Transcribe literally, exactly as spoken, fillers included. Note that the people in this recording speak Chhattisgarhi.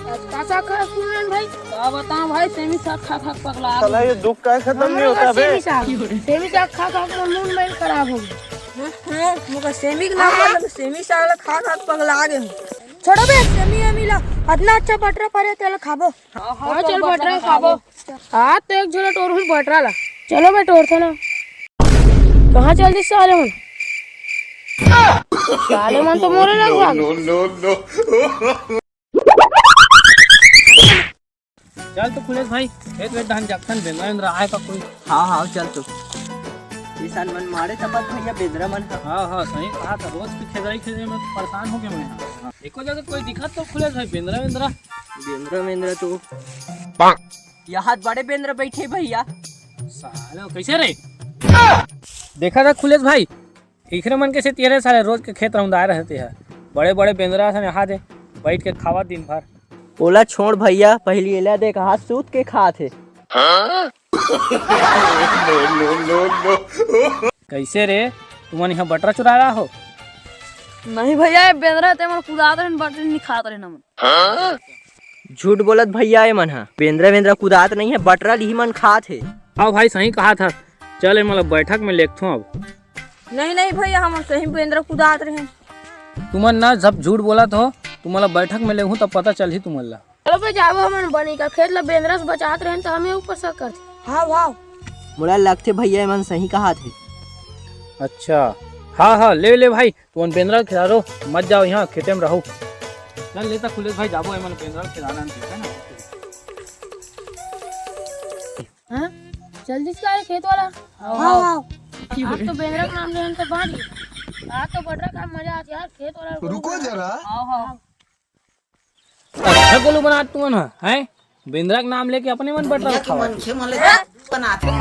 आज का साग खाए हस मुनमुन भाई? का बताओं भाई, सेमी साग खा खा के पगला साला, ये दुख का खत्म नहीं होता बे? सेमी साग, सेमी साग खा खा के मुनमुन भाई खराब हो गया। हाँ, हाँ, मुका सेमी के नाम वाला तो सेमी साग ला खा खा के पगला गए हूँ। छोड़ो बे, सेमी एमी ला, इतना अच्छा बटरा परे तेला खाबो। हाँ, हाँ, चल बटरा खाबो। आज तो एक झोला टोरहूँ बटरा ला। चलो बे, टोरथन ना। कहाँ चल दिस साले मन? साले मन तो मोरे लग भाग। चल तो खुलेस भाई, खेत वेत धान जगथन, बेंदरा वेंदरा आए का कोई? हाँ, हाँ, चल तो। ये साल मन मारे तपत भैया बेंदरा मन ह। हाँ, हाँ, सही कहा था, रोज की खेदाई खेदे में परेशान हो गया मैं। हाँ, एको जगह कोई दिखत तो खुलेस भाई, बेंदरा वेंदरा। बेंदरा वेंदरा तो यहाँ बड़े बेंदरा बैठे भैया। साले, कैसे रे? देखा था खुलेस भाई, इखरे मन के सेती रे साले रोज के खेत रौंदाए रहते हैं। बड़े बड़े बेंदरा सन यहाँ दे बैठ के खावा दिन भर। ओला छोड़ भैया, पहली एला देख, हाथ सूत के खात हे। कैसे रे, तुमन यहाँ बटरा चुरा रहा हो? नहीं भैया, ये बेंदरा ते मन कुदात रहन, बटरा नहीं खात रहन हमन। झूठ बोलत भैया, ये मन ह बेंदरा वेंदरा कुदात नहीं है, बटरा लिही मन खात हे। हाँ भाई, सही कहा था। चल, ये मतलब बैठक में लेखथों अब। नहीं, नहीं भैया, हम सही बेंदरा कुदात रहे। तुमन ना सब झूठ बोलत हो, तुमला बैठक में लेहूं तब पता चलही तुमन ला। चलो बे, जाबो हमन बनी का खेत ला बेंदरा से बचात रहे तो हमें ऊपर शक करथे। हाँ, वाह। मोला लगथे भैया, ये मन सही कहा थे। अच्छा, हाँ, हाँ, ले, ले भाई, तुमन बेंदरा ल खिलारो, मत जाओ यहाँ, खेते में रहो। चल लेता खुलेस भाई, जाबो एमन बेंदरा ल खिलाना है, ठीक है ना? हाँ? चल दिस का रे खेत वाला? हाँ, हाँ। आज तो बेंदरा के नाम लेन तो बांध गए। आज तो बटरा का मजा आत यार, खेत वाला। रुको जरा। हाँ, हाँ। अच्छा गोलू बना तुमन ह, हैं? बेंदरा के नाम लेके अपने मन बटरा खावा। मनखे मन ले बनात हे।